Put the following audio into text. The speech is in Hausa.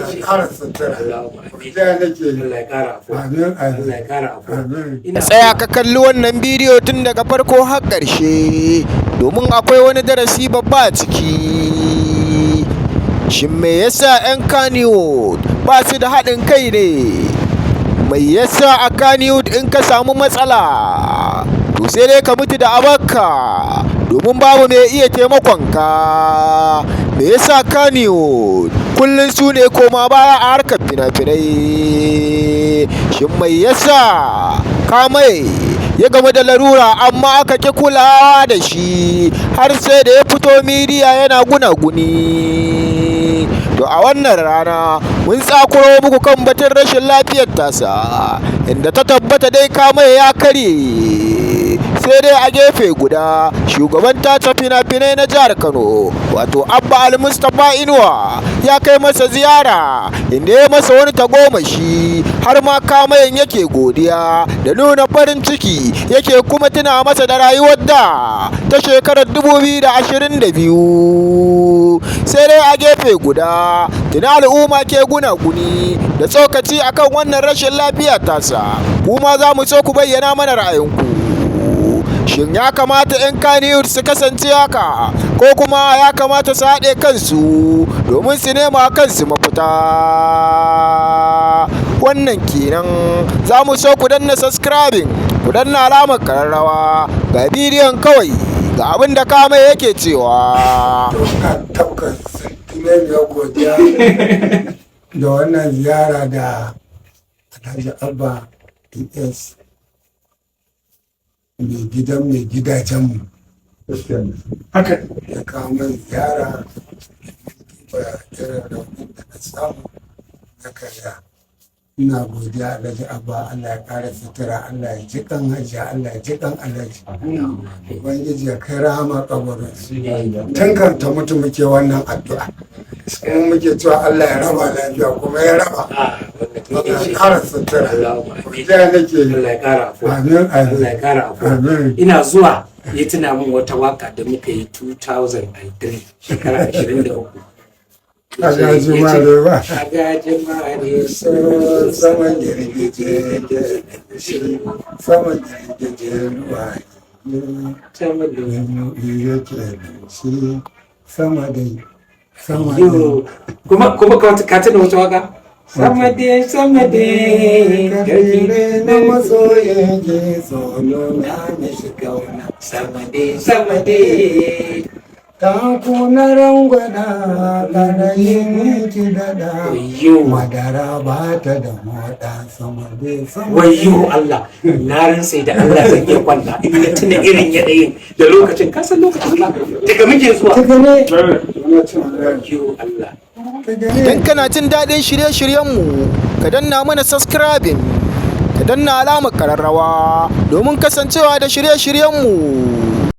Allah gaishe ya ka. ƙara sutura. Allahumma amin. Godiya nake yi. Allah ya ƙara afuwa. Amin, amin. Allah ya ƙara afuwa. Amin. Ina Tsaya ka kalli wannan bidiyo tun daga farko har ƙarshe, domin akwai wani darasi babba a ciki. Shin me yasa 'yan Kannywood ba su da haɗin kai ne? Mai yasa a Kannywood in ka samu matsala, to sai dai ka mutu da abarka, domin babu mai iya taimakon ka? Me yasa Kannywood kullum su ne koma baya a harkar fina-finai? Shin mai yasa Kamaye ya gamu da larura amma aka ƙi kulawa da shi har sai da ya fito midiya yana gunaguni? To, a wannan rana mun tsakuro muku kan batun rashin lafiyar tasa, inda ta tabbata dai Kamaye ya karye. Sai dai a gefe guda, shugaban tace fina-finai na jihar Kano, wato Abba Almustapha Inuwa, ya kai masa ziyara, inda ya masa wani tagomashi, har ma Kamayen yake godiya da nuna farin ciki, yake kuma tuna masa da rayuwar da ta shekarar 2022. Sai dai a gefe guda, tuni al'umma ke gunaguni da tsokaci akan wannan rashin lafiya tasa. Kuma za mu so ku bayyana mana ra'ayinku. Shin ya kamata 'yan Kannywood su kasance haka, ko kuma ya kamata su haɗe kansu domin su nema kansu mafita? Wannan kenan. Za mu so ku danna subscribing, ku danna alamar kararrawa. Ga bidiyon kawai, ga abin da Kamaye yake cewa. To, ina tafka santimemiyar godiya da wannan ziyara da Alhaji Abba ES, mai gidan mai gidajenmu, ya kawo min ziyara duba irin raunin da na samu na karya. Ina godiya, Alhaji Abba. Allah ya kara sutura, Allah ya ji kan Hajiya, Allah ya ji kan Alhaji, Ubangiji ya kai rahama kabarin. Tun kan ta mutu muke wannan addu'a, kuma muke cewa Allah ya raba lafiya, kuma ya raba. Ah, wannan tun Allah ya gaishe. kara sutura. Allahumma amin. Godiya nake yi. Allah ya ƙara afuwa. Amin, amin. Allah ya ƙara afuwa. Amin. Ina zuwa ya tuna min wata waka da muka yi 2003, shekara 23. Kaga jimare ba. Kaga jimare. So saman girgije, saman girgije ruwa Sama da yake shi sama da sama da. Yo, kuma ka tuna wata waka? Sama da sama da Kafire na masoyin ke tsoro na mishi kauna. Sama da sama da. Ta kuna rangwada kanayin ki dada. Wayyo. Madara ba ta da moda, sama da sama. Wayyo Allah, na rantse da Allah zan iya kwalla in na tuna irin yanayin da lokacin, ka san lokacin ba daga muke zuwa. Tagane. Wayyo Allah. Idan kana jin daɗin shirye-shiryenmu, ka danna mana subscribing, ka danna alamar kararrawa domin kasancewa da shirye-shiryenmu.